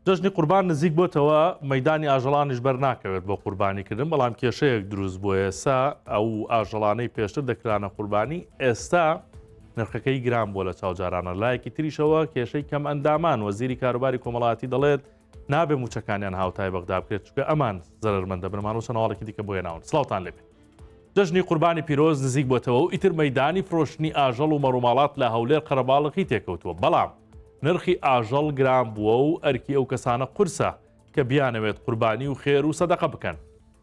جەژنی قوربان نزیک بۆتەوە، مەیدانی ئاژەڵانیش بەر ناکەوێت بۆ قوربانیکردن، بەڵام کێشەیەک دروست بووە ئێستا ئەو ئاژەڵانەی پێشتر دەکرانە قوربانی ئێستا نرخەکەی گران بووە لە چاو جارانە. لایەکی تریشەوە کێشەی کەم ئەندامان، وەزیری کاروباری کۆمەڵایەتی دەڵێت نابێ مووچەکانیان هاوتای بەغدا بکرێت چونکە ئەمان زەرەرمەند دەبن. ئەمان و چەند هەواڵێکی دیکە بۆ هێناون. سڵاوتان لێبێت. جەژنی قوربانی پیرۆز نزیک بۆتەوە و ئیتر مەیدانی فرۆشتنی ئاژەڵ و مەڕوماڵات لە هەولێر قەرەباڵغی تێکەوتووە، بەڵام نرخی ئاژەڵ گران بووە و ئەرکی ئەو کەسانە قورسە کە بیانەوێت قوربانی و خێر و سەدەقە بکەن.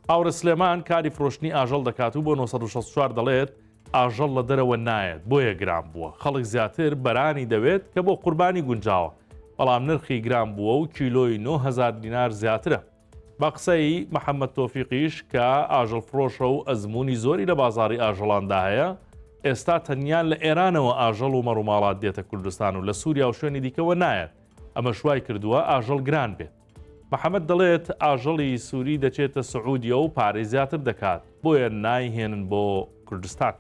هاوڕێ سلێمان کاری فرۆشتنی ئاژەڵ دەکات و بۆ 964 دەڵێت، ئاژەڵ لە دەرەوە نایەت بۆیە گران بووە، خەڵک زیاتر بەرانی دەوێت کە بۆ قوربانی گونجاوە، بەڵام نرخی گران بووە و کیلۆی 9000 دینار زیاترە. بە قسەی محەمەد تۆفیقیش کە ئاژەڵفرۆشە و ئەزموونی زۆری لە بازاڕی ئاژەڵاندا هەیە، ئێستا تەنیا لە ئێرانەوە ئاژەڵ و مەڕوماڵات دێتە کوردستان و لە سووریا و شوێنی دیکەوە نایەت، ئەمەش وای کردووە ئاژەڵ گران بێت. محەمەد دەڵێت، ئاژەڵی سووری دەچێتە سعودیە و پارەی زیاتر دەکات، بۆیە نایهێنن بۆ کوردستان.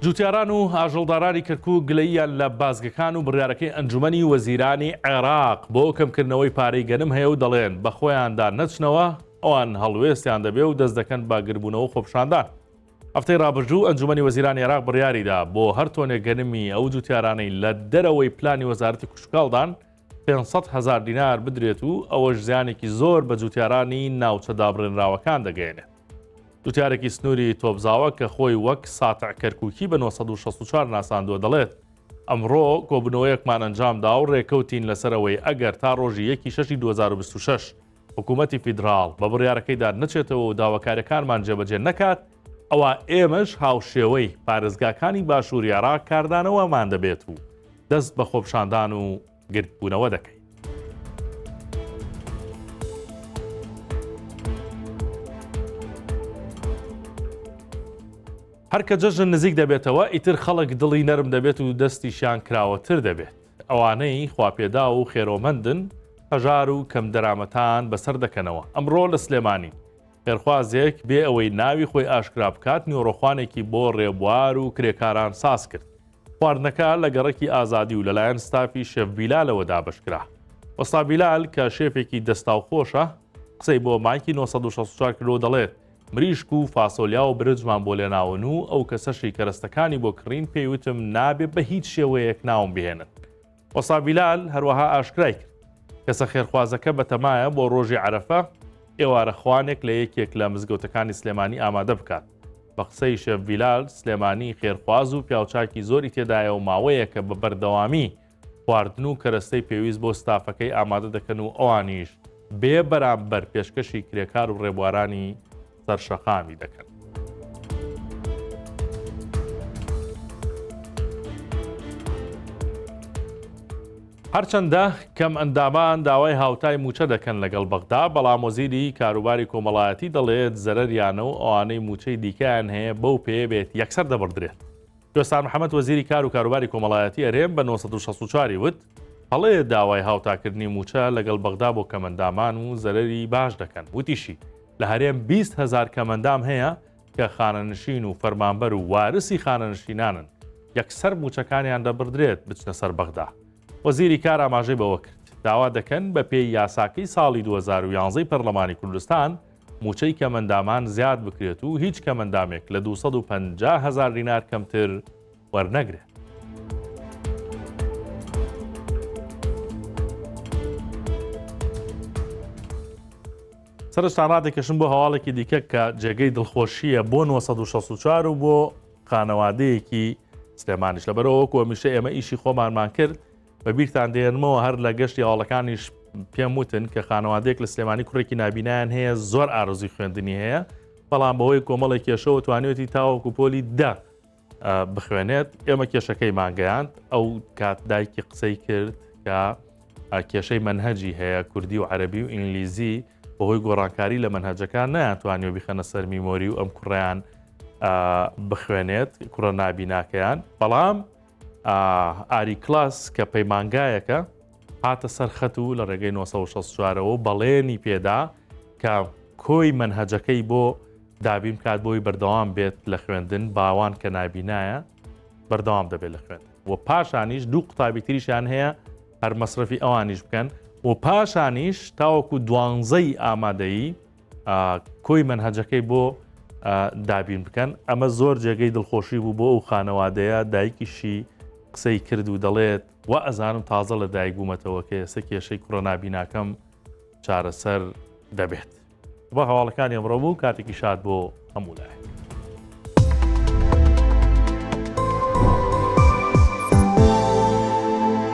جوتیاران و ئاژەڵدارانی کەرکوک گلەییان لە بازگەکان و بڕیارەکەی ئەنجومەنی وەزیرانی عێراق بۆ کەمکردنەوەی پارەی گەنم هەیە و دەڵێن بەخۆیاندا نەچنەوە ئەوان هەڵوێستیان دەبێ و دەست دەکەن بە گربوونەوە و خۆپیشاندان. هەفتەی رابردوو ئەنجومەنی وەزیرانی عێراق بڕیاریدا بۆ هەر تۆنێک گەنمی ئەو جوتیارانەی لە دەرەوەی پلانی وەزارەتی کشتوکاڵدان 500 هەزار دینار بدرێت و ئەوەش زیانێکی زۆر بە جوتیارانی ناوچە دابڕێنراوەکان دەگەیەنێت. جوتیارێکی سنووری تۆپزاوە کە خۆی وەک ساتع کەرکوکی بە 964 ناساندووە دەڵێت، ئەمڕۆ کۆبوونەوەیەکمان ئەنجامدا و رێککەوتین لەسەر ئەوەی ئەگەر تا رۆژی یەکی شەشی 2026 حکوومەتی فیدراڵ بە بڕیارەکەیدا نەچێتەوە و داواکاریەکانمان جێبەجێ نەکات، ئەوا ئێمەش هاوشێوەی پارێزگاکانی باشووری عێراق کاردانەوەمان دەبێت و دەست بە خۆپیشاندان و گردبوونەوە دەکەین. هەر کە جەژن نزیک دەبێتەوە ئیتر خەڵک دڵی نەرم دەبێت و دەستیشیان کراوەتر دەبێت. ئەوانەی خواپێداو و خێرۆمەندن هەژار و کەمدەرامەتان بەسەر دەکەنەوە. ئەمڕۆ لە سلێمانی خێرخوازێک بێ ئەوەی ناوی خۆی ئاشکرا بکات نیوەڕۆخوانێکی بۆ ڕێبوار و کرێکاران ساز کرد. خواردنەکە لە گەڕەکی ئازادی و لەلایەن ستافی شێف بیلالەوە دابەشکرا. وەستا بیلال کە شێفێکی دەستاوخۆشە، قسەی بۆ مایکی 964 کردووە دەڵێت، مریشک و فاسۆلیا و برنجمان بۆ لێناون و ئەو کەسەشی کەرەستەکانی بۆ کڕین پێی وتم نابێ بە هیچ شێوەیەک ناوم بهێنن. وەستا بیلال هەروەها ئاشکرای کرد، کەسە خێرخوازەکە بەتەمایە بۆ ڕۆژی عەرەفە ئێوارە خوانێک لە یەکێک لە مزگەوتەکانی سلێمانی ئامادە بکات. بە قسەی شێف بیلال، سلێمانی خێرخواز و پیاوچاکی زۆری تێدایە و ماوەیەکە بە بەردەوامی خواردن و کەرەستەی پێویست بۆ ستافەکەی ئامادە دەکەن و ئەوانیش بێ بەرامبەر پێشکەشی کرێکار و ڕێبوارانی سەر شەقامی دەکەن. هەرچەندە کەمئەندامان داوای هاوتای مووچە دەکەن لەگەڵ بەغدا، بەڵام وەزیری کاروباری کۆمەڵایەتی دەڵێت زەرەریانە و ئەوانەی مووچەی دیکەیان هەیە بەو پێیە بێت یەکسەر دەبڕدرێت. کوێستان محەمەد وەزیری کار و کاروباری کۆمەڵایەتی هەرێم بە 964 ی وت، هەڵەیە داوای هاوتاکردنی مووچە لەگەڵ بەغدا بۆ کەمئەندامان و زەرەری باش دەکەن. وتیشی، لە هەرێم 20 هەزار کەمئەندام هەیە کە خانەنشین و فەرمانبەر و وارسی خانەنشینانن، یەکسەر مووچەکانیان دەبڕدرێت بچنە سەر بەغدا. وەزیری کار ئاماژەی بەوە کرد، داوا دەکەن بەپێی یاساکەی ساڵی 2011 ی پەرلەمانی کوردستان مووچەی کەمئەندامان زیاد بکرێت و هیچ کەمئەندامێک لە 250 هەزار دینار کەمتر وەرنەگرێت. سەرنجتان ڕادەکێشم بۆ هەواڵێکی دیکە کە جێگەی دڵخۆشییە بۆ 964 و بۆ خانەوادەیەکی سلێمانیش لەبەرەوە وەکو هەمیشە ئێمە ئیشی خۆمانمان کرد بە بیرتان دێنمەوە هەر لە گەشتی هەواڵەکانیش پێم وتن کە خانەوادەیەک لە سلێمانی کوڕێکی نابینایان هەیە زۆر ئارەزوی خوێندنی هەیە بەڵام بەهۆی کۆمەڵێک کێشەوە توانیوێتی تاوەکو پۆلی دە بخوێنێت ئێمە کێشەکەی مانگەیاند ئەو کات دایکی قسەی کرد کە کێشەی مەنهەجی هەیە کوردی و عەربی و ئینگلیزی بەهۆی گۆڕانکاری لە مەنهەجەکان نەیانتوانیوە بیخەنە سەر memory و ئەم کوڕیان بخوێنێت کوڕە نابیناکەیان بەڵام ئاری کلاس کە پەیمانگایەکە هاتە سەر خەت و لە ڕێگەی 1964ەوە بەڵێنی پێدا کە کۆی مەنهەجەکەی بۆ. دابین بکات بۆی بەردەوام بێت لە خوێندن، باوان کە نابینایە بەردەوام دەبێت لە خوێندن و پاشانیش دوو قوتابی تریشیان هەیە هەر مەسرەفی ئەوانیش بکەن و پاشانیش تاوەکو دوانزەی ئامادەیی کۆی مەنهەجەکەی بۆ دابین بکەن. ئەمە زۆر جێگەی دڵخۆشی بوو بۆ ئەو خانەوادەیە، دایکیشی قسەی کرد و دەڵێت وا ئەزانم تازە لە دایک بوومەتەوە کە ئێستا کێشەی کوڕە نابیناکەم چارەسەر دەبێت. بە هەواڵەکانی ئەمڕۆ بوو کاتێکی شاد بۆ هەموو لایەک.